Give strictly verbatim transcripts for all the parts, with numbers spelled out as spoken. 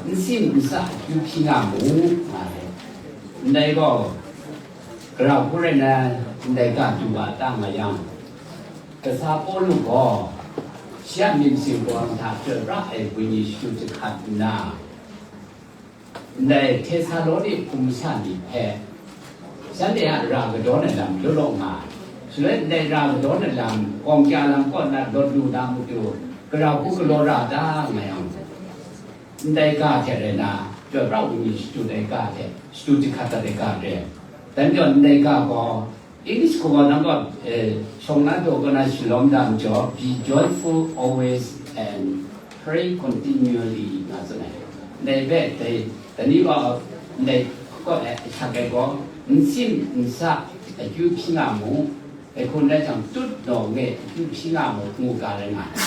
N sin n sa akyu hpyi nga mu, nga ai. Ndai gaw, gara hku rai na, ndai ga du wa ta nga yang, kasa Pawlu gaw, shi a myit masin palawng hta chyoi pra ai wenyi shatu jahkat nna, ndai Htesaloni hpung masha ni hpe, shanhte a ra kadawn ai lam law law nga ai. Shaloi ndai ra kadawn ai lam, gawng kya lam kaw na lawt lu na matu, gara hku galaw ra ta nga yang, ndai ga hte rai na, chyoi pra wenyi shatu ai ga hte, shatu jahkat dat ai ga re. Dan jaw ndai ga gaw, English hku gaw nang gaw, eh, shawng na daw kaw na shalawm da majaw, "Be joyful always and pray continually," nga tsun ai. Ndai hpe, dai, dai ni gaw, ndai kaw e, ahkyak ai gaw, "N sin n sa akyu hpyi nga mu, dai hku n rai jang, tut nawng e akyu hpyi nga mu," ngu ga rai nga ai.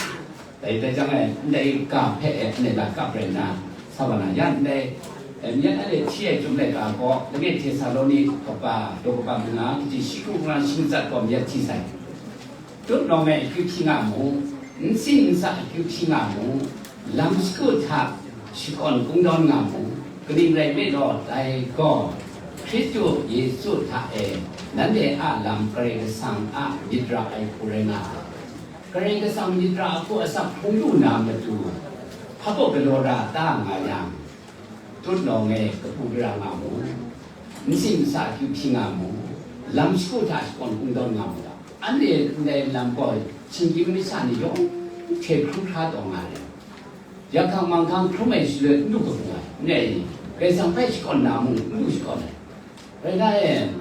Dai, dai jang e, ndai ga hpe e, anhte lat kap rai nna, sa wa na, ya ndai, e, myen anhte hti ai chyum laika gaw, langai Htesaloni kaba, daw kaba manga, kaji shi kru kra shi matsat gaw myen hti sai. Tut nawng e akyu hpyi nga mu, n sin n sa akyu hpyi nga mu, lam sagu hta shakawn kungdawn nga mu, kaning rai nme law, dai gaw, Hkristu Yesu hta e, nanhte a lam Karai Kasang a myit ra ai hku rai nga ai. Karai Kasang myit ra ahku asak hkrung lu na matu, hpa baw galaw ra ta nga yang, tut nawng e kabu gara nga mu, n sin n sa akyu hpyi nga mu, lam shagu hta shakawn kungdawn nga mu ga. Anhte ndai lam gaw, shinggyim masha ni yawng hte hkrum hkra taw nga ai. Yahkang manghkang hkrum ai shaloi n lu kabu ai, n rai, Karai Kasang hpe shakawn na mung n lu shakawn ai. Rai na e,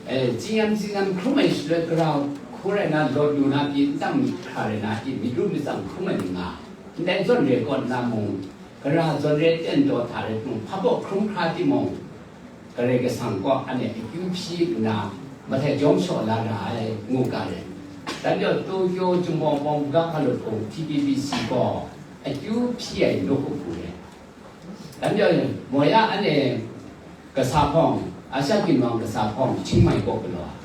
e, tsingyan tsingyan hkrum ai shaloi, gara hku rai na, lawt lu na pyi, n tang myit hkra rai na pyi, myit ru myit tsang hkrum ai ni nga, ndai zawn re kaw nna mung, gara zawn re ten daw hta rai timung, hpa baw hkrum hkra timung, Karai Kasang kaw anhte akyu hpyi nna, mahtai jawm shaw la ra ai, ngu ga ai. Dan jaw Tokyo Jinghpaw Bawng Buga Hkalup Hpung, T K B C gaw, akyu hpyi ai nawku hku re. Dan jaw, Moya anhte kasa hpawng, Asia Ginwang kasa hpawng, Chiang Mai kaw galaw ai.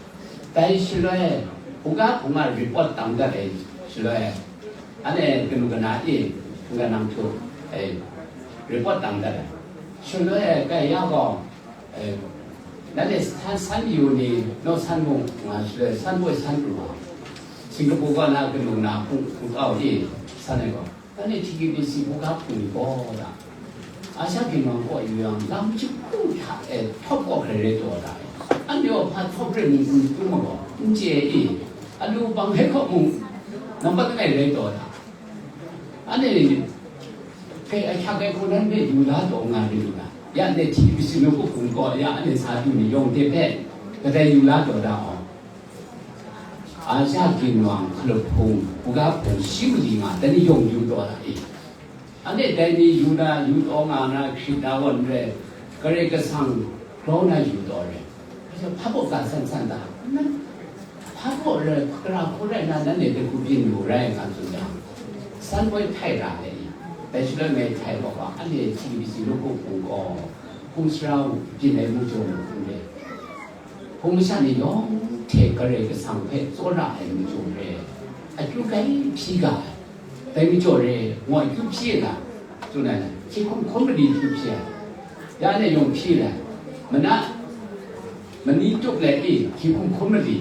Dai shaloi, hkungga hkungga report tang dat ai shaloi, anhte kanu kana e, hkungga nang htu, e, report tang dat ai. Shaloi, kai ya gaw, e, nanhte san, san yu ni, naw san mung, nga shaloi, san boi san pru wa. Singapore kaw na kanu na hpung, hpung kau e, san ai gaw. Anhte T K B C buga hpung ni gaw da, Asia Ginwang kaw yu yang, lam chyahku hta e htawp kaw hkrai rai taw da, anhte gaw hpa htawp rai mung n tu ma gaw, n chye i, alu bang hpe hkawk mung, nampat langai rai taw da. Anhte hpe ahkyak ai hku nan hpe yu la taw nga ri lu na, ya anhte T K B C nawku hpung kaw ya anhte sa du ni yawng hte hpe kadai yu la taw da aw. Asia Ginwang hkalup hpung, buga hpung shi mali nga, dai ni yawng yu taw ra i? Anhte dai ni yu na, yu taw nga na, hkrit na gaw n rai, Karai Kasang grau na yu taw re. Hpa baw ga san san ta? Hpa baw rai, gara hku rai na, nanhte dai hku byin lu rai nga tsun yang, san boi htai ra ai i? Dai shaloi ngai htai gaw ga, anhte T B C nawku hpung gaw, hpung sara byin ai mu jaw mu n rai. Hpung masha ni yawng hte Karai Kasang hpe tsawra ai majaw re, akyu grai hpyi ga ai. Dai majaw re, ngai akyu hpyi ai ga, tsun ai, hkying hkum hkrum mali akyu hpyi ai, ya anhte yawng hpyi ai, mana, mani tup let i, hkying hkum hkrum mali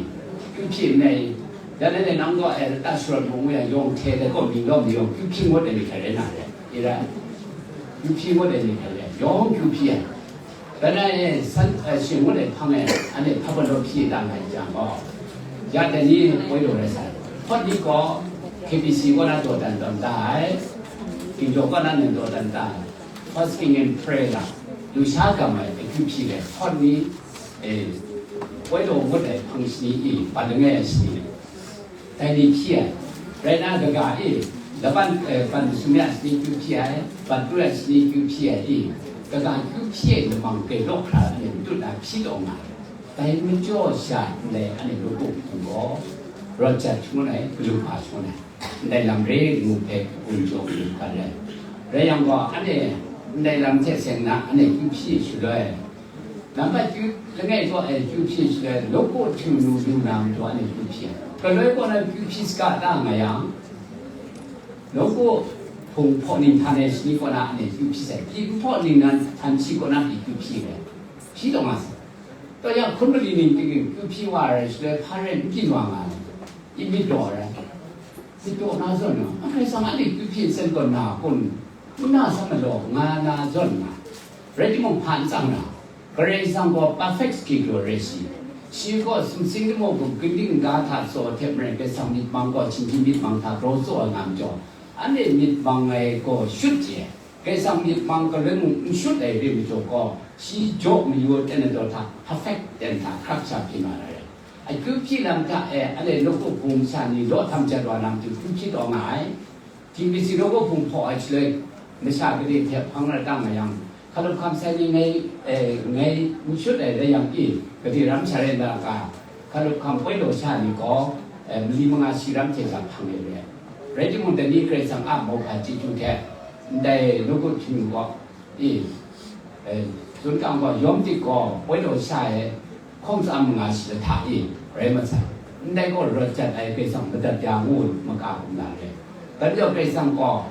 akyu hpyi ai, ya anhte nang gaw ai lata sharawt mu ngu yang, yawng hte dai kaw mi gaw mi yawng akyu hpyi ngut ai ni hkrai rai na re, i rai, akyu hpyi ngut ai ni hkrai rai, yawng akyu hpyi ai. Dai na e, san, eh, shingun e hpang e, anhte hpa baw law hpyi da nga ai jang gaw, ya dai ni woi daw rai sai. Hpawt ni gaw K B C kaw na dawdan tawn da ai, Ginjaw kaw na nang dawdan da ai, fasting and prayer la, lusha gam ai akyu hpyi ai, hpawt ni, eh, woi daw ngut ai hpang shani i, bat langai ai shani, dai ni hpyi ai. Rai nna, kaga e, laban, eh, ban masum ya shani kyu hpyi ai, bat kru ya shani kyu hpyi ai i, kaga kyu hpyi ai lamang grai law hkra anhte matut na hpyi taw nga ai. Dai majaw sha ndai anhte lawku hpung gaw, rawt jat shangun ai, galu hpa shangun ai, ndai lam re ngu hpe gun jaw gun hkan ai. Rai yang gaw, anhte ndai lam hte seng na anhte kyu hpyi shaloi, nambat kyu langai kaw e kyu hpyi shaloi, lawku htingnu lu na matu anhte kyu hpyi ai. Galoi kaw na kyu hpyi saga ta nga yang, lawku Hpung hpaw ning htan e shani kaw na anhte kyu hpyi sai, pyi n hpaw ning nan htan shi kaw na pyi kyu hpyi re, hpyi taw nga sai. Taw ya hkun mali ning ting kyu hpyi wa ai shaloi hpa rai n byin wa nga ai, i myit daw rai, myit daw na zawn nga, a Karai Kasang anhte kyu hpyi nsen kaw na kun, n na sa malaw nga na zawn nga, rai timung hpa n tsang na, Karai Kasang gaw perfect schedule rai shi, shi gaw sumsing lamu hkum ginding ga hta tsaw hte maren Karai Kasang myit mang gaw, shinggyim myit mang hta grau tsaw ai nga majaw, anhte myit mang ai gaw shut je, Karai Kasang myit mang galoi mung n shut ai re majaw gaw, shi jaw mayu ai ten ai daw hta, perfect ten hta hkrak sha hpyi nga na re. Akyu hpyi lam hta e, anhte nawku hpung masha ni law htam jat wa na matu kyu hpyi taw nga ai. T B C nawku hpung hpaw ai shaloi, masha gade hte hpang rai tang nga yang, hkalup hkam sai ni ngai, eh, ngai n shut ai rai yang i, gade ram sha rai na ga, hkalup hkam poi law sha ni gaw, eh, mali manga shi ram hte sa hpang ai re. Rai timung, dai ni Karai Kasang a mauhpa chyeju hte, ndai nawku hpyi gaw, i, eh, zun kang gaw, yawm dik gaw, poi law sha e, hkawng tsa manga shi lahta e, rai masai. Ndai gaw rawt jat ai Karai Kasang madat ya ngu maka hkum na re. Dan jau Karai Kasang gaw,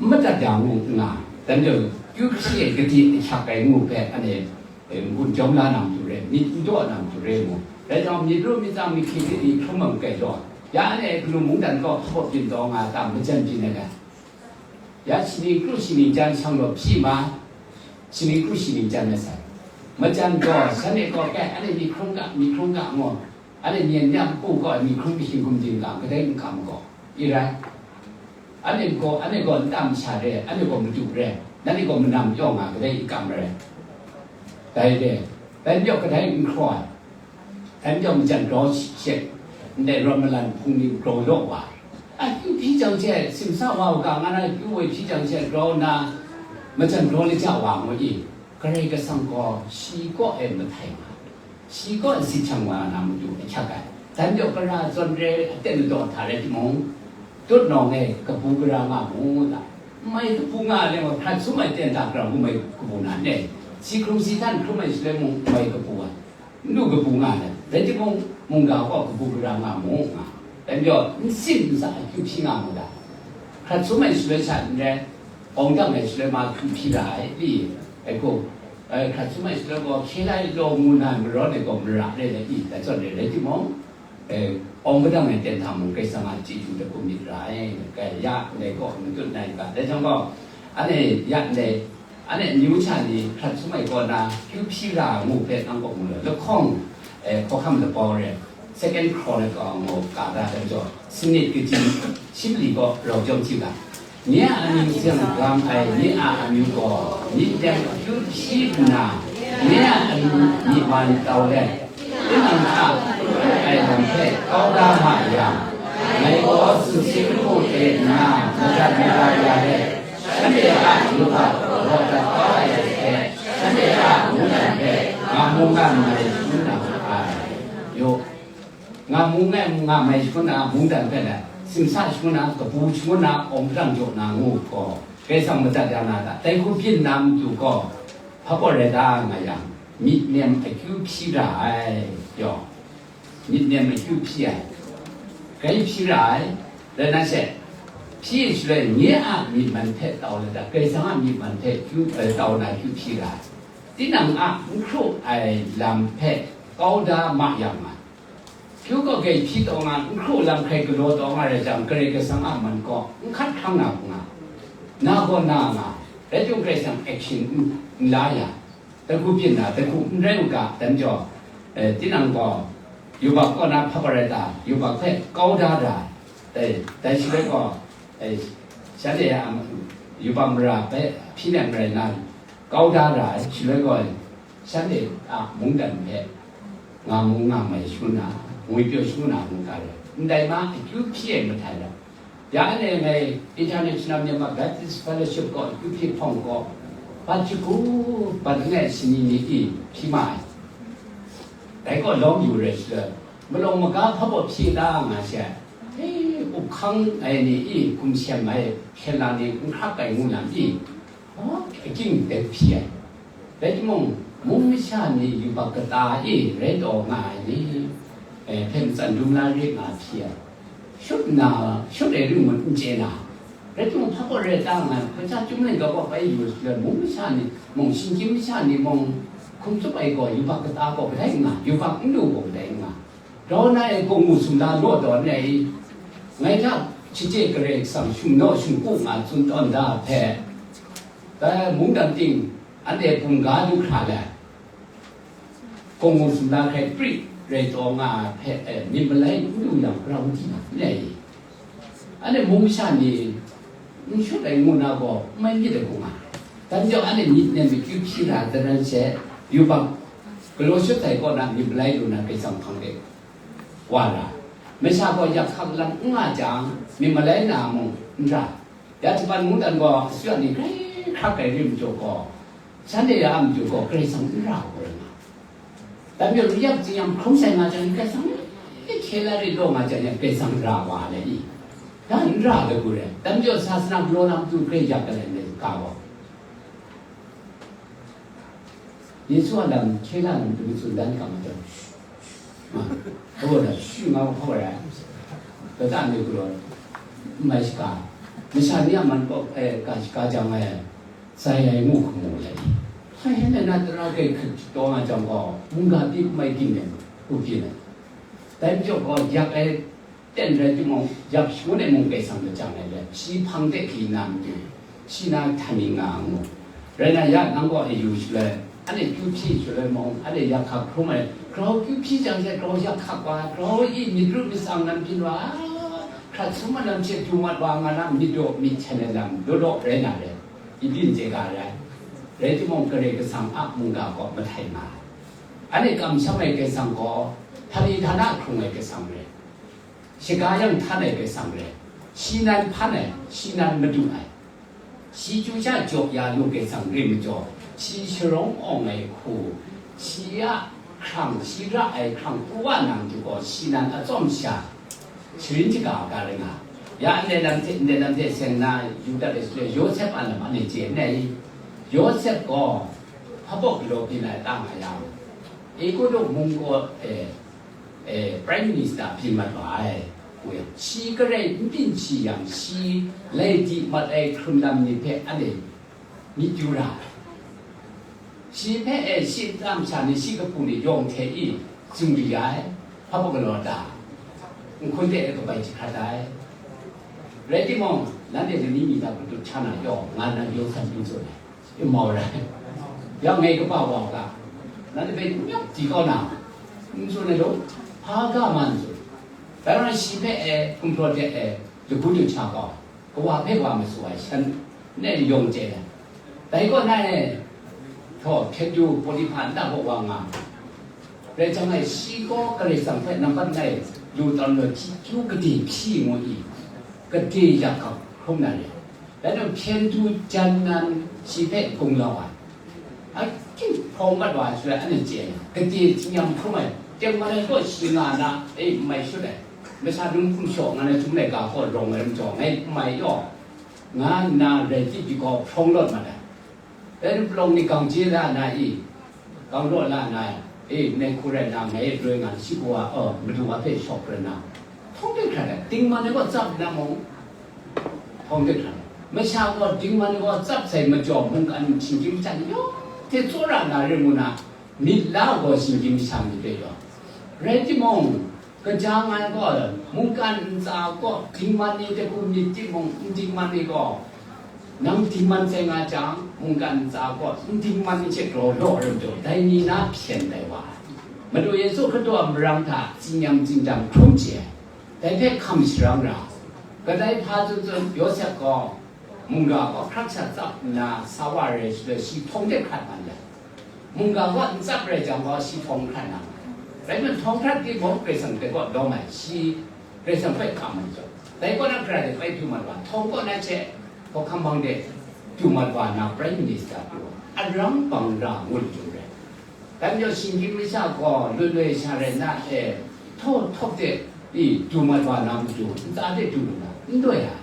madat ya ngu nga, dan jau kyu hpyi ai gade ahkyak ai ngu hpe, anhte, eh, n-gun jawm la na matu re, myit n daw na matu re mu. Rai jang, myit ru myit tsang myit hkying myit ni hkrum ai mung kai jaw, ya anhte galu mungdan gaw hpaw byin taw nga ta, majan byin ai ga. Ya shani kru shani jan shang law hpyi ma, shani kru shani jan masai. Majan gaw, shanhte gaw, kai, anhte myit hkrum ga, myit hkrum ga ngu, anhte myen ya npu gaw myit hkrum hkying hkum ding ga, kadai n kam gaw, i rai. Anhte gaw, anhte gaw nta masha re, anhte gaw madu re, nanhte gaw manam pyaw nga, kadai i kam rai. Dai re, dai pyaw kadai n hkraw ai. Dai majaw majan grau she, ndai rawt malan hpung ni grau law wa, akyu hpyi jang she, simsa wa u ga, nga na akyu woi hpyi jang she, grau nna, majan grau laja wa ngu i, Karai Kasang gaw shi kaw e mahtai nga, shi kaw e si hkyang wa na matu ahkyak ai. Dai majaw gara zawn re aten ladaw hta rai timung, tutnawng e kabu gara nga mu ta? N mai kabu nga ai, hkrat sum ai ten hta gara n mai kabu na ne? Si hkrung si htan hkrum ai shaloi mung n mai kabu ai. N lu kabu nga ai, rai timung, mungga gaw kabu gara nga mu nga, dai majaw n sin n sa akyu hpyi nga mu da. Hkrat sum ai shaloi sha n rai, awng dang ai shaloi ma akyu hpyi ra ai, i, ai hku, eh, hkrat sum ai shaloi gaw hkye la ai law ngu na ai maraw de gaw mara re ai, i, dai zawn re, rai timung, eh, awng padang ai ten hta mung Karai Kasang a chyeju hte hkum myit ra ai, kai ya ndai gaw matut nai ga, dai jang gaw, anhte ya ndai, anhte amyu sha ni hkrat sum ai kaw na kyu hpyi ra ngu hpe nang kaw mu law, lahkawng, eh, hkawhkam labau re, Second Chronicle ngu ga da dan jaw, sanit kaji shi mali gaw rau jawm hti ga, nye a amyu hkying gam ai nye a amyu gaw, myit nem akyu hpyi nna, nye a amyu myi man tau let, tinang a ai lam hpe kau da ma yang, ngai gaw sumsing lamu chye nna madat mara ya let, shanhte a yubak raw dat kau ai hte, shanhte a mungdan hpe nga mu nga mai shangun na nga ai. Yaw, nga mu nga mai shangun na mungdan hpe le, simsa shangun na, kabu shangun na, awng padang jaw na ngu gaw, Karai Kasang madat ya na ta? Dai hku byin na matu gaw, hpa gaw rai ta nga yang, myit nem akyu hpyi ra ai, yaw. Myit nem akyu hpyi ai, grai hpyi ra ai, rai na she, hpyi shaloi nye a myi man hte tau la da, Karai Kasang a myi man hte kyu, eh, tau na kyu hpyi ra ai. Tinang a n hkru ai lam hpe kau da ma yang a, kyu gaw grai hpyi taw nga, n hkru lam hkrai galaw taw nga rai jang, Karai Kasang a man kaw n hkat hkang na hku nga, na gaw na nga, rai timung Karai Kasang action n, n la ya, dai hku byin na, dai hku n rai u ga, dan jaw, eh, tinang gaw, yubak kaw na hpa gaw rai ta? Yubak hpe kau da ra ai. Dai, dai shaloi gaw, eh, shanhte a yubak mara hpe hpyi nem rai nna, kau da ra ai. Shaloi gaw, shanhte a mungdan hpe nga mu nga mai shangun na, ngwipyaw shangun na mungga rai. Ndai ma akyu hpyi ai mahtai lam. Ya anhte ngai International Myanmar Baptist Fellowship gaw akyu hpyi hpawng gaw, bat shagu, bat langai shani ni i hpyi ma ai. Dai gaw lawm yu rai shaloi, malawng maga hpa baw hpyi da nga she, e, up hkang ai ni i, hkum shem ai hpyen la ni n hkrak ai ngu lam i, Aw, akying dai hpyi ai. Rai timung, mung masha ni yubak kata e rai taw nga ai ni, eh, hpe matsan dum la re nga hpyi ai. Shut nna, shut ai ring ngut n chye na, Rai timung, hpa kaw rai ta nga, hpaja chyum laika kaw bai yu shaloi, mung masha ni mung, shinggyim masha ni mung, hkum tsup ai gaw, yubak kata gaw kadai n nga, yubak n lu gaw kadai n nga. Grau na e, kung mu sumla law tawn ai, ngai hta shachye Karai Kasang shum naw shum ku nga tsun tawn da hpe, dai mungdan ting anhte bungga du hkra let, kung mu sumla hkrai pri rai taw nga hpe, eh, myit malai n du yang, grau di na n rai i? Anhte mung masha ni n shut ai ngu na gaw, n mai myit ai hku nga. Dan jau anhte myit nem akyu hpyi ra, dan dan she, yubak galaw shut ai kaw na myit malai lu na, Karai Kasang hpang de wa ra. Masha gaw yak hkak lam n nga jang, myit malai na mung n ra. Ya Japan mungdan gaw, asuya ni grai hkrak ai rim jaw gaw, shanhte ya a matu gaw Karai Kasang n ra ai hku rai nga. Dan jau yak tsinyam hkrum sai nga jang, Karai Kasang hkye la rit law nga jang, Karai Kasang ra wa ai ni? Ya n ra ai hku rai. Dan jau sasana galaw na matu grai yak ai ni ga gaw. Yesu a lam hkye la na matu tsun dan ga ma jang, ma, hkawa da, shu nga hkawa da, kata mi galaw n mai shaga, masha ni a man kaw, eh, ga shaga jang ai, sai ai mu hkamu ai. Sai ai na tara kai hkrit taw nga jang gaw, mungga pyi n mai ging ai, hku byin ai. Dai majaw gaw, yak ai ten rai timung, yak shangun e mung Karai Kasang lajang ai let, shi hpang de hkri na matu, shi na htan ning nga ngu. Rai na, ya nang gaw e yu shaloi, anhte kyu hpyi shaloi mung, anhte yak hkak hkrum ai, grau kyu hpyi jang she, grau yak hkak wa, grau i myit ru myit tsang lam byin wa, hkrat sum ai lam hte du mat wa nga na, myit daw myit hten ai lam law law rai na rai, i byin chye ga rai. Rai timung, Karai Kasang a mungga gaw mahtai nga ai. Anhte kamsham ai Karai Kasang gaw, htani htana hkrung ai Karai Kasang rai. Shaga yang htan ai Karai Kasang rai, shi nan hpan ai, shi nan madu ai, shi chyu sha jaw ya lu Karai Kasang rai majaw, shi sharawng awng ai hku, shi a hkrang, shi ra ai hkrang pru wa na matu gaw, shi nan atsawm sha sharin shaga ga rai nga. Ya ndai lam hte, ndai lam hte seng na yu dat ai shaloi, Yawsep a lam anhte chye n ai. Yawsep gaw hpa baw galaw byin ai ta nga yang, Egutu mung kaw e, eh, Prime Minister byin mat wa ai, ngu yang, shi garai n byin shi yang, shi lai di mat ai hkrun lam ni hpe anhte myit yu ra ai. Shi hpe e shi nta masha ni, shi kahpu ni yawng hte i zingri ya ai, hpa baw galaw da, nhkun de e kabai jahkrat ai. Rai timung, nanhte lani mi hta patut hta na yaw, nga nna yawng san n tsun ai. Imau rai. Ya ngai kaba wa ga, nanhte hpe n-, di kau na, n tsun ai law, hpa ga ma n tsun. Bai wa shi hpe e, gumhpraw de e, lagu du hta kau, kawa hpe wa masu ai shan, ne yawng chye ai. Dai kaw na e, htaw, hpyen du Pawlihpa nta kaw wa nga, rai jang e, shi gaw Karai Kasang hpe nampat ngai lu tawn lu, chyeju gade hpyi ngu i, gade yak hkak hkrum na re. Dai nang hpyen du jan nan shi hpe gunglau ai. A king hprawng mat wa ai shaloi, anhte chye ai, gade tingnyam hkrum ai, tengman ai kaw shi nga na, e, n mai shut ai, masha dum hkum shaw nga na, Chyum laika kaw rawng ai majaw, ngai n mai yaw, nga nna rai tip di gaw hprawng lawt mat ai. Dai palawng ni gang chye la na i, gang law la na, e, nai hku rai na, ngai e roi nga, shi gaw, oh, madu wa hpe shawk rai na, hprawng de hkrat ai, dingman ai gaw tsap nna mung, hprawng de hkrat ai. Masha gaw dingman ai gaw tsap sai majaw, mungkan shinggyim masha ni yawng hte tsawra na ring ngu na, myit la gaw shinggyim masha ni hpe yaw. Rai timung, kaja nga ai gaw, mungkan ntsa gaw dingman ni hte hku myit timung, n dingman ni gaw, nang dingman sai nga jang, mungkan ntsa gaw n dingman ni hte grau law rim jaw, dai ni na hpyen tai wa ai. Madu Yesu Hkristu a marang hta tsinyam tsindam hkrum chye ai, dai hpe hkam sharang ra. Kadai hpa tsun tsun, Yawsep gaw, mungga gaw hkrak sha tsap nna sa wa rai shaloi, shi hpawng de hkrat man ai. Mungga gaw n tsap rai jang gaw, shi hpawng hkrat na, rai nna hpawng hkrat timung, Karai Kasang hpe gaw lawm ai, shi Karai Kasang hpe hkam ai jaw, dai kaw na hkra de bai du mat wa, hpawng kaw na hte hkawhkam hpang de du mat wa na, Prime Minister pru wa, arang bang ra ngut lu rai. Dai majaw, shinggyim masha gaw loi loi sha rai na e, htaw htaw de i du mat wa na matu, ntsa de du lu na, n doi ai.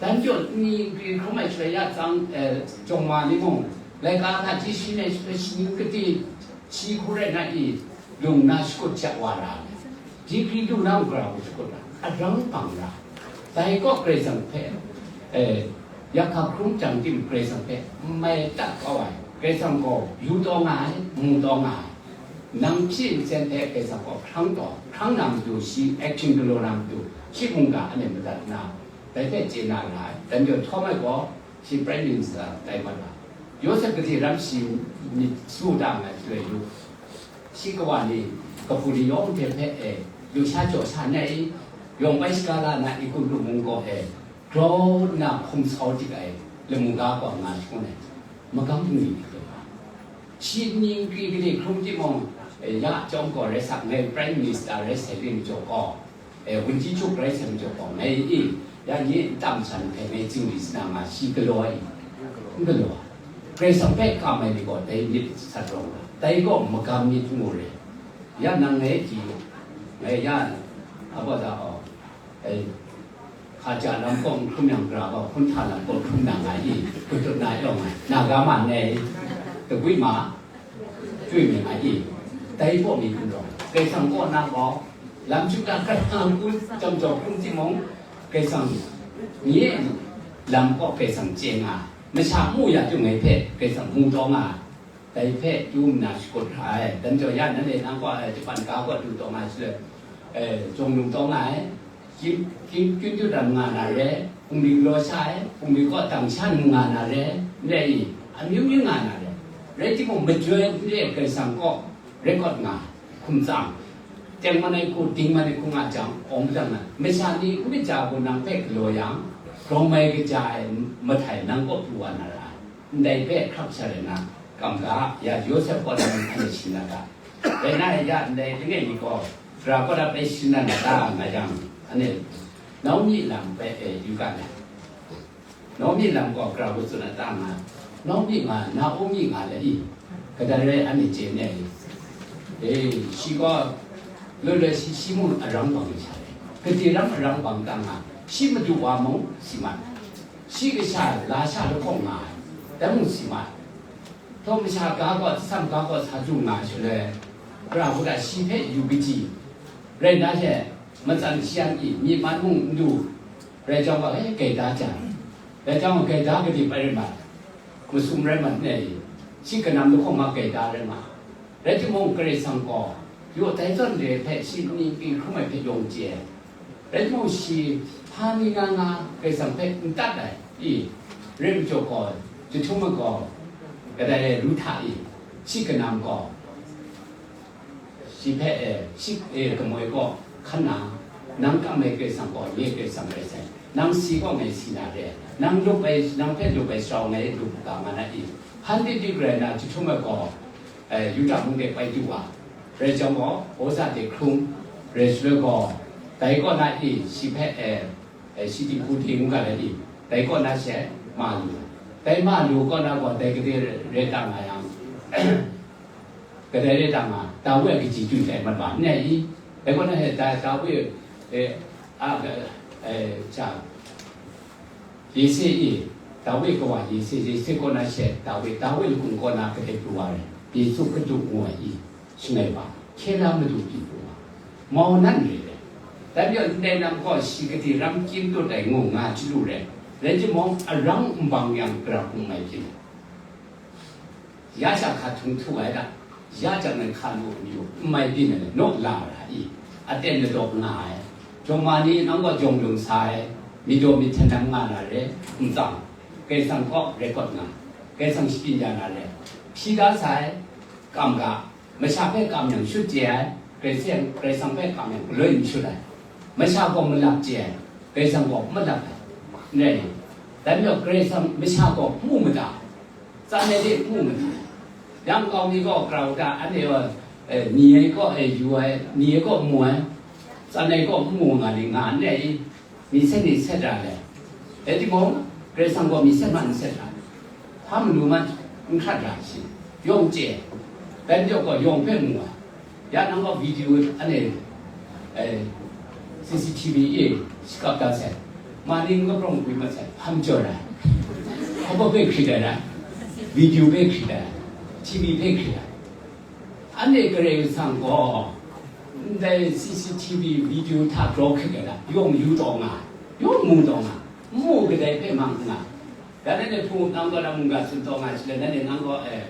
Dai majaw, ni nkri hkrum ai shaloi ya tsang, e, jawng ma ni mung, laika hta ji shi ai shaloi, shi ni kati, shi hku rai na i, lung na shakut ja wa ra ai. Digri lu na mung, gara hku shakut ra, arang bang ra. Dai kaw Karai Kasang hpe E, ya hka hkrung jang tim Karai Kasang hpe n mai tat kau ai, Karai Kasang gaw yu taw nga ai, mu taw nga ai. Nang hpyi ntsen hpe Karai Kasang gaw hkrang taw, hkrang na matu shi action galaw na matu, shi mungga anhte madat nna, dai hpe chye na ra ai. Dai majaw htawm ai gaw, shi Prime Minister tai mat ai. Yawsep gade ram shi myit su da nngai shaloi yu, shi kawa ni, kahpu ni yawng hte hpe e, yu sha jaw sha nai i, yawng bai shaga la na i, Egutu mung kaw e, grau nna hkum sau dik ai lamu ga gaw nga shangun ai, magam bungli ni hte wa. Shi ning kri gade hkrum timung, e, ya chyawm gaw rai sak ngai, Prime Minister rai sai ling jaw gaw, e, Wunji Chuk rai sai majaw gaw ngai i, ya nye n tam sha ni hpe ngai tsingri sina nga shi galaw ai, n galaw ai. Karai Kasang hpe kam ai ni gaw dai myit sat rawng ai, dai gaw magam myit ngu re. Ya nang ngai di, ngai ya, a gaw da aw, e, hka ja lam kaw n hkrum yang, gara gaw hkun hta lam kaw hkrum na nga i, kutut na yawng ai, na ga ma nngai, dagwi ma, Chyoi mi nga i, dai kaw mi hkrum rawng, Karai Kasang kaw na gaw, lam chyu na hkra hkra hku jam jaw hkrum timung, Karai Kasang nye lam kaw Karai Kasang chye nga, masha mu ya chyung ai hpe Karai Kasang mu taw nga, dai hpe chyu nna shakut hkra ai. Dan jaw ya, nanhte nang kaw, eh, Japan ga kaw du taw nga ai shaloi, eh, jawng lung taw nga ai. Kyun, kyun, kyun kyun dan nga na re, bungli galaw sha ai, bungli kaw dang sha nu nga na re, n rai i, amyu myu nga na re, rai timung, majoi n re Karai Kasang kaw record nga, hkum tsang, teng man ai hku, ding man ai hku nga jang, awng madan na, masha ni n kaja gaw nang hpe galaw yang, grawng mai kaja ai mahtai nang kaw pru wa na ra ai. Ndai hpe hkrak sha rai na, kam ga, ya Yawsep kaw na mung anhte shing na ta? Rai na, ya ndai langai mi gaw, Gara kaw na bai shing na ta nga yang, anhte Naomi lam bai e yu ga ai. Naomi lam gaw Gara kaw tsun na ta nga, Naomi nga, Naomi nga le i, kadai rai anhte chye n ai i? E, shi gaw loi loi shi, shi mung arang bang sha rai. Gade ram arang bang ta nga, shi madu wa mung si mat. Shi kasha la sha lahkawng nga ai, dai mung si mat. Htaw masha ga gaw, atsam ga gaw sa du nga shaloi, Gara kaw na shi hpe yu kaji, rai na she, matsan shayan i, myi man mung n du, rai jang gaw, e, gaida jang, rai jang gaw, gaida gade pai rai mat, masum rai mat n ai, shi kanam lahkawng ma gaida rai ma. Rai timung, Karai Kasang gaw, yaw dai zawn re hpe shi ning kri hkrum ai hpe yawng chye ai. Rai timung, shi hpa mi nga nga Karai Kasang hpe n tat ai i, rai majaw gaw, jahtum ai gaw, kadai rai, Ruhta i, shi kanam gaw, shi hpe, e, shi, e, kamoi kaw hkan na, nang kam ai Karai Kasang gaw nye Karai Kasang rai sai, nang si gaw ngai si na re, nang lup ai, nang hpe lup ai sara ngai lup ga nga na i, hpan di di rai na, jahtum ai gaw, e, Yuda mung de pai du wa, rai jang gaw, awsa de hkrum, rai shaloi gaw, dai kaw na i, shi hpe, e, e, shi dinghku de ngu ga ai i, dai kaw na she ma lu, dai ma lu kaw na gaw, dai gade re ta nga yang, kadai re ta nga, Dawi a kaji chyu dai mat wa n ai i, dai kaw na she, Da-, Dawi, e, a, e, sha, Yese e, Dawi kawa Yese, Yese kaw na she Dawi, Dawi lakung kaw na kadai pru wa rai, Yesu Hkristu ngu ai i, shangai wa, hkye la madu pyi pru wa, mau nan re ai. Dai majaw, ndai lam gaw shi gade ram kyim tut ai ngu nga chyalu rai, rai timung, arang n bang yang, Gara hkung mai byin ai. Ya sha hka htung htu ai da, ya jang ai hka lu amyu n mai byin ai, naw la ra i, aten ladawk nga ai, jawng ma ni nang gaw jawng lung sa ai, myit daw myit hten lam nga na re, n tsang, Karai Kasang kaw record nga, Karai Kasang shapyin ya na re, hpyi da sai, kam ga, masha hpe kam yang shut chye ai, Karai Kasang, Karai Kasang hpe kam yang galoi n shut ai, masha gaw malap chye ai, Karai Kasang gaw malap ai, n rai i? Dai majaw, Karai Kasang masha gaw mu mada, tsan ai de mu mada. Yang kau mi gaw grau da, anhte gaw, e, ni ai kaw, e, yu ai, ni ai kaw mu ai, tsan ai kaw n mu nga ni nga n rai i? Mi seng ni seng ra le. Rai timung, Karai Kasang gaw mi seng ma n seng ra. Hpa manu ma n hkrat ra shi. Yawng chye. Dai majaw gaw yawng hpe mu ai. Ya nang gaw video ane, eh, C C T V e shakap dat sai. Ma ni n kaprawng gwi mat sai, hpa majaw ai. Hpa hpe hkrit ai rai, video hpe hkrit ai, T V hpe hkrit ai. Ane Karai Kasang gaw, ndai C C T V video hta grau hkrit ai rai, yawng yu taw nga, yawng mu taw nga. N mu kadai hpe mang n nga. Dan nanhte hpungup nang gaw na mungga tsun taw nga shaloi, nanhte nang gaw, eh,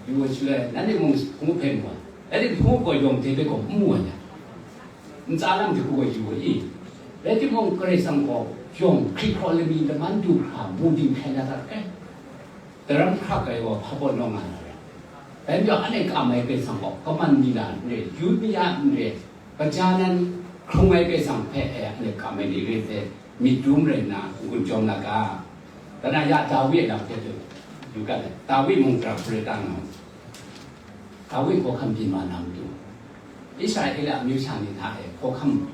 yu wa shaloi, nanhte mung hpungup hpe mu ai. Nanhte hpungup gaw yawng hte hpe gaw n mu ai nya. Ntsa lam hte hku gaw yu wa i. Rai timung, Karai Kasang gaw yawng hkrit hkraw lami laman du hkra mu ding hkrai na dat ai. Daram hkrak ai gaw hpa baw naw nga na rai. Dai majaw, anhte kam ai Karai Kasang gaw, kaman mila n re, yut maya n re, kaja nan hkrung ai Karai Kasang hpe e anhte kam ai ni rai hte, myit dum rai nna n-gun jawm na ga. Kanan ya Dawi a lam hpe du, du gat ai. Dawi mung pra hpre ta nga, Dawi hkawhkam byin wa na matu, Israela amyu sha ni hta e hkawhkam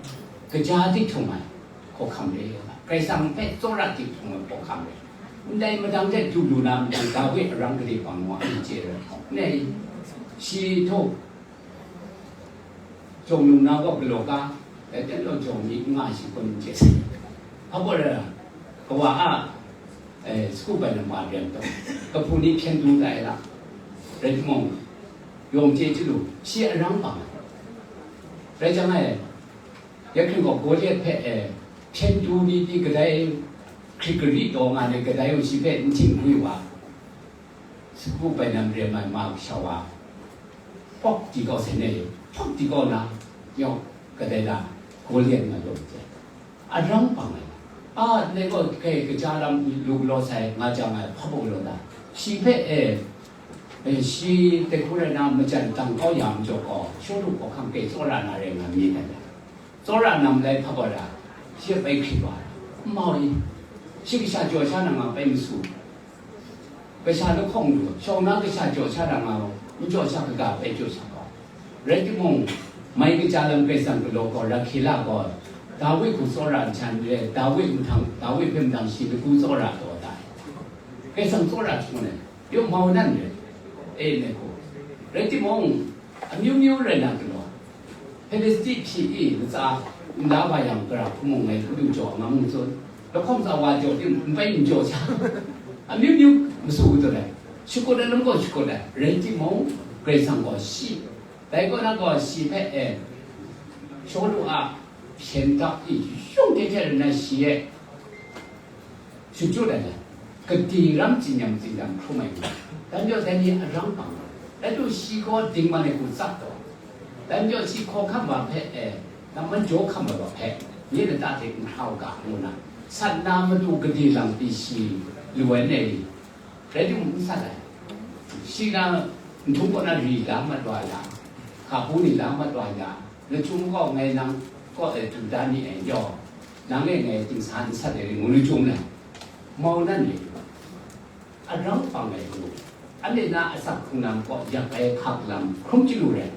kaja dik htung ai hkawhkam re, Karai Kasang hpe tsawra dik htung ai hkawhkam re. Ndai madang hte du lu na matu, Dawi arang gade pang wa ai chye rai. Nei, shi htaw jawng num na gaw galaw ga, dai ten law jawng mi n nga shi kun n chye sai. Hpa gaw ra, kawa a, eh, sagu bai na ma rem taw, kahpu ni hpyen du tai la, rai timung, yawng chye chyalu, shi arang pang ai. Rai jang ai, ya hkring gaw Goliat hpe, eh, hpyen du ni pyi kadai hkrit gari taw nga ai kadai gaw shi hpe n hting gwi wa, sagu bai na rem ai ma kasha wa, pawk di kau sai nei, pawk di kau na, yawng kadai la, Goliat nga yawng chye. Arang pang ai. A, ndai gaw kai kaja lam lu galaw sai, nga jang ai, hpa baw galaw ta? Shi hpe, e, e, shi dai hku rai na, majan dang kau ya majaw gaw, Shawlu hkawhkam kai tsawra na rai nga mi ai. Tsawra nam lai hpa gaw ra, shi bai hkrit wa ai. N mau i, shi kasha jaw sha na nga bai masu. Kasha lahkawng lu, shawng na kasha jaw sha ra nga u, n jaw sha kaga bai jaw sha gaw. Rai timung, mai kaja lam Karai Kasang galaw gaw, Rahkela gaw, Dawi hku tsawra nhtan re, Dawi nhtang, Dawi hpe mdang shi lagu tsawra taw da ai. Karai Kasang tsawra htung ai, yawng mau nan re, e, ne hku. Rai timung, amyu myu rai na galaw, Hpilisti hpyi i latsa nla wa yang, gara hpung mung ngai hpung du jaw nga mu tsun. Lahkawng tsa wa jaw tim, n bai n jaw sha. Amyu myu masu kau dai. Shakut ai lam gaw shakut ai. Rai timung, Karai Kasang gaw shi. Dai kaw na gaw shi hpe e, Shawlu a hpyen dak i, yawng hte hte rai na shi e shachut ai lam, kadi ram tsinyam tsinyam hkrum ai ni, dai majaw dai ni arang pang ai. Dai du shi gaw dingman ai hku tsap taw, dai majaw shi hkawhkam wa hpe, e, na man jaw hkam ai wa hpe, nye lata hte n hkra u ga, ngu na, sat na matu kadi lang pyi shi lu ai nei, rai timung n sat ai. Shi na, nhtung kaw na ri la mat wa ya, hkabu ni la mat wa ya, lachyum gaw ngai nang kaw e du da ni ai yawng, nang e ngai dingsa n sat ai rai ngu, lachyum na, mau nan ni, arang pang ai ngu, anhte na asak hkrung lam kaw yak ai hkak lam hkrum chyalu rai.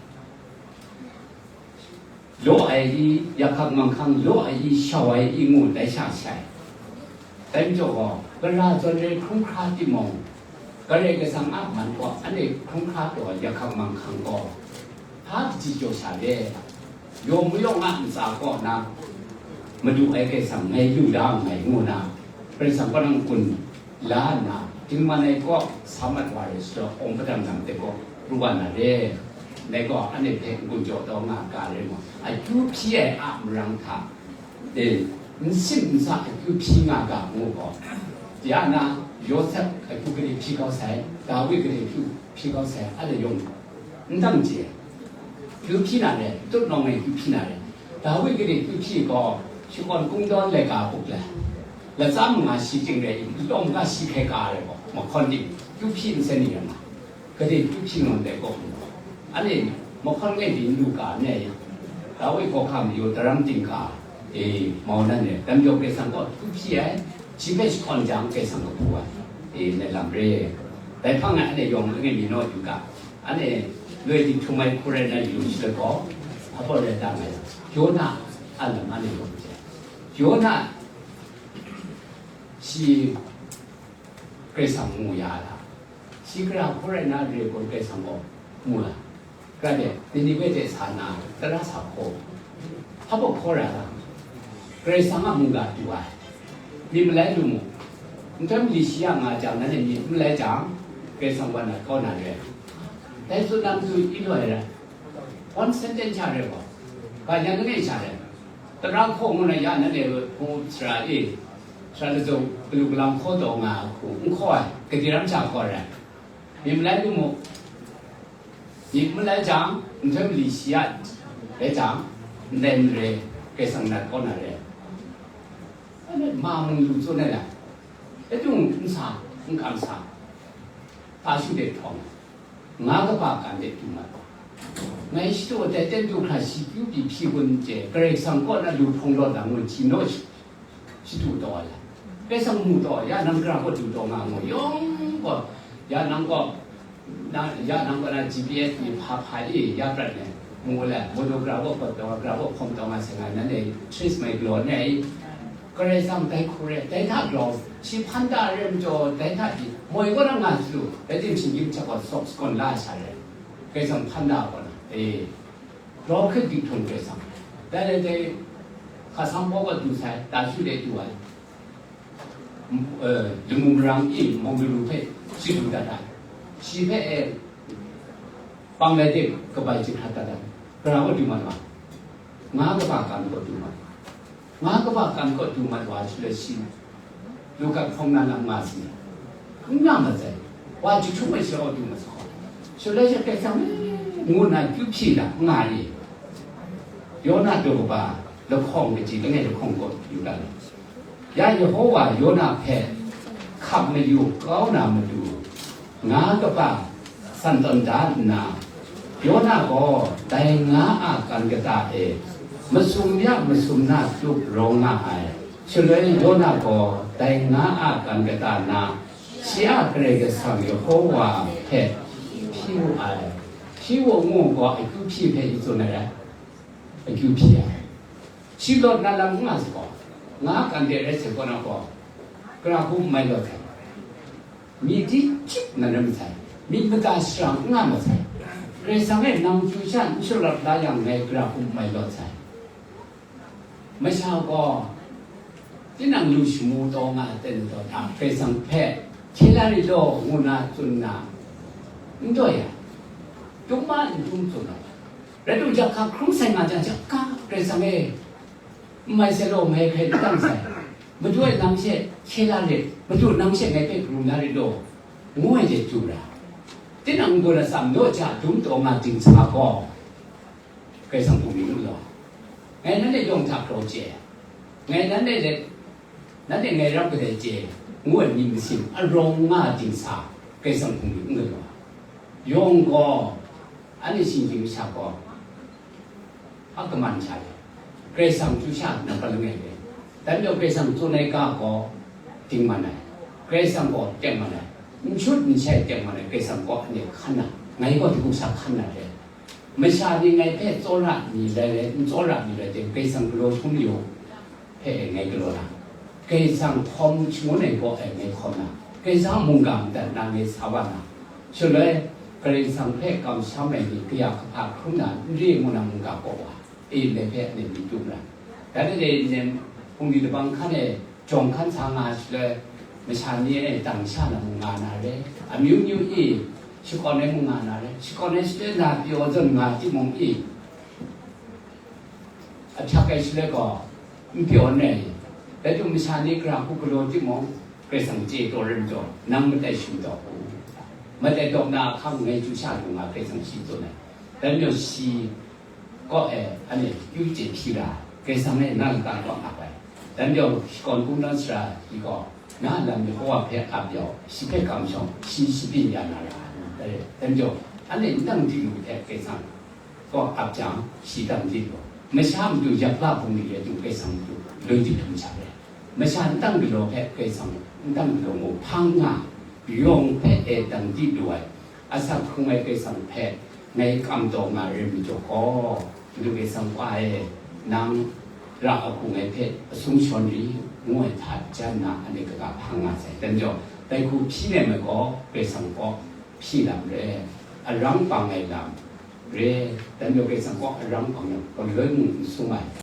Law ai i, yakhak manghkang law ai i, shau ai i ngu dai sha sai. Dai majaw gaw, gara zawn re hkrum hkra timung, Karai Kasang a man gaw anhte hkrum hkra taw ai yakhak manghkang gaw, hpa kaji jaw sha le, yawng mayawng a ntsa kaw na madu ai Karai Kasang ngai lu da nngai ngu na, Karai Kasang kaw na n-gun la nna, dingman ai kaw sa mat wa rai shalawt, awng padang lam hte gaw pru wa na re. Dai gaw, anhte hpe n-gun jaw taw nga ga rai mung, akyu hpyi ai a marang hta, e, n sim n sa akyu hpyi nga ga ngu gaw, ya na, Yawsep akyu gade hpyi kau sai, Dawi gade akyu hpyi kau sai, anhte yawng n dang chye. Akyu hpyi na re, tut nawng e akyu hpyi na re. Dawi gade akyu hpyi gaw, shakawn kungdawn laika pup le, latsa manga shi ting rai, lawm ga shi hkrai ka ai gaw, mahkawn ting, akyu hpyi nsen ni rai nga, gade akyu hpyi nawn dai gaw, anhte mahkawn ngai byin lu ga n ai, Dawi hkawhkam mayu daram ting ga, e, mau nan e, dai majaw Karai Kasang gaw akyu hpyi ai, shi hpe shakawn jang Karai Kasang kahpu ai, e, nai lam re. Dai hpang e anhte yawng langai mi naw yu ga, anhte loi dik htum ai hku rai na yu shaloi gaw, hpa baw rai ta nga yang, Yona a lam anhte yawng hte, Yona shi Karai Kasang mu ya ai hta? Shi gara hku rai na re ai gaw Karai Kasang gaw mu ai. Gara de, Niniwe de sa nna, tara sa hkaw, hpa baw hkaw ra ai hta? Karai Kasang a mungga du ai. Myit malai lu mu. Nhtoi mali shi ya nga jang, nanhte myit n malai jang, Karai Kasang wan ai kau na re ai. Dai tsun na matu i loi rai. One sentence sha rai gaw, ga yan langai sha rai. Tara hkaw ngu na ya, nanhte hpung sara e, Sara lazung galu galang hkaw taw nga ai hku n hkaw ai, gade ram sha hkaw ai rai. Myit malai lu mu. Myit malai jang, nhtoi mali shi ya rai jang, ndai mare, Karai Kasang nat kaw na re. Ma mung lu tsun ai la. Etung n sa, n kam sa. Ta shu de htawng. Nga kaba kan de du mat. Ngai shadu dai ten du hkra shi kyu pyi hpyi gun chye, Karai Kasang kaw na lu hprawng law na ngun hti naw shi, shadu taw ai la. Karai Kasang mu taw, ya nang gara kaw du taw nga mu, yawng gaw, ya nang kaw, na, ya nang kaw na G P S ni hpa hpa e, ya prat ne, mu le, modo gara kaw kaw taw, gara kaw hpawm taw nga se nga, nan e trace mai galaw ne, Karai Kasang dai hku re, dai hta grau, shi hpan da re majaw, dai hta pyi, moi kaw na nga su, dai ting shinggyim hta gaw sawk sakawn la ai sha re, Karai Kasang hpan da kaw na, e, grau hkrit dik htung Karai Kasang, dai dai dai, hka sang paw kaw du sai, ta shu de du ai, m-, e, lamu marang e, mawng lu lu hpe, shi du dat ai, shi hpe, e, pang lai de, kabai jahkrat dat ai, gara kaw du mat wa, nga kaba kan kaw du mat wa. Nga kaba kan kaw du mat wa shaloi shi, Luka hpawng na lam nga si, n nga mat sai, wa jahtum ai sha kaw du mat sai. Shaloi shi Karai Kasang ngu nna kyu hpyi na nga ni, Yona daw kaba lahkawng kaji langai lahkawng kaw yu ga ni. Ya Yehowa Yona hpe hkap mayu kau na matu, nga kaba san tawn da nna, Yona gaw dai nga a kan kata e masum ya masum na tup rawng nga ai. Shaloi Yona gaw dai nga a kan kata na, shi a Karai Kasang Yehowa hpe hpyi wu ai. Hpyi wu ngu gaw akyu hpyi hpe i tsun ai rai, akyu hpyi ai. Shi lawt na lam n nga sai gaw, nga kan de rai sai gaw na gaw, gara hku n mai lawt sai. Myit di chyip na rai masai, myit mada sharang n nga masai. Karai Kasang e nang chyu sha n sharap la yang ngai gara hku n mai lawt sai. Masha gaw, tinang lu shamu taw nga ai ten taw hta, Karai Kasang hpe hkye la rit law, ngu na tsun nna, n doi ai, dum ma n dum tsun ai. Rai timung, jahka hkrum sai nga jang, jahka Karai Kasang e, n mai sai law, ngai hkrai n dang sai. Madu e nang she hkye la rit, Madu nang she ngai hpe karum la rit law, ngu ai hte du ra. Tinang n-gun atsam naw ja dum taw nga dingsa gaw, Karai Kasang hpung mi n galaw. Ngai nanhte yawng hta grau chye, ngai nanhte let, nanhte ngai rap kadai chye, ngu ai myit masin arawng nga dingsa, Karai Kasang hpung mi n galaw. Yawng gaw, anhte shinggyim masha gaw, a kaman sha le, Karai Kasang chyu sha nampat langai le, dai majaw Karai Kasang tsun ai ga gaw dingman ai, Karai Kasang gaw tengman ai, n shut n shai tengman ai, Karai Kasang gaw anhte hkan na, ngai gaw dai hku sa hkan na le, masha ni ngai hpe tsawra mi rai le, n tsawra mi rai teng, Karai Kasang galaw hkrum yu hpe e ngai galaw na, Karai Kasang hkawm shangun ai gaw e ngai hkawm na, Karai Kasang a mungga madat na ngai sa wa na, shaloi Karai Kasang hpe kamsham ai ni kaya kahpa hkrum na n re ngu na mungga kaw wa, e ngai hpe anhte myit dum ra. Dan e nem hpung ni labang hkan e jawng hkan sa nga shaloi, masha ni e dang sha na mung nga na re, amyu myu e shakawn ai mung nga na re, shakawn ai shaloi na pyaw zawn nga timung e, ahpyak ai shaloi gaw, n pyaw n rai, rai timung, masha ni gara hku galaw timung, Karai Kasang chye taw rai majaw, nang matai shim taw u, matai tawp na ahkang ngai chyu sha lu nga, Karai Kasang shi tsun ai. Dai majaw shi kaw e, anhte kyu chye hpyi ra, Karai Kasang e na lata kaw ap ai. Dai majaw shakawn kungdawn sara shi gaw, na a lam Yehowa hpe ap yau, shi hpe kamsham, shi shabyin ya na ra ai. Dai majaw, anhte n dang di lu hte Karai Kasang kaw ap jang, shi dang di lu. Masha matu yak la hpung ni rai timung, Karai Kasang matu loi di htum sha ai. Masha n dang galaw hpe Karai Kasang n dang galaw ngu hpang nga, yawng hpe e dang di lu ai, asak hkrung ai Karai Kasang hpe ngai kam taw nga ai rai majaw gaw, Madu Karai Kasang Wa e, nang ra a hku ngai hpe asung shawn ri, ngu ai hta jan nna, anhte kaga hpang nga sai. Dai majaw, dai hku hpyi nem ai gaw, Karai Kasang kaw hpyi lam re, arang pang ai lam re, dai majaw Karai Kasang kaw arang pang yang, paloi mung n sung ai,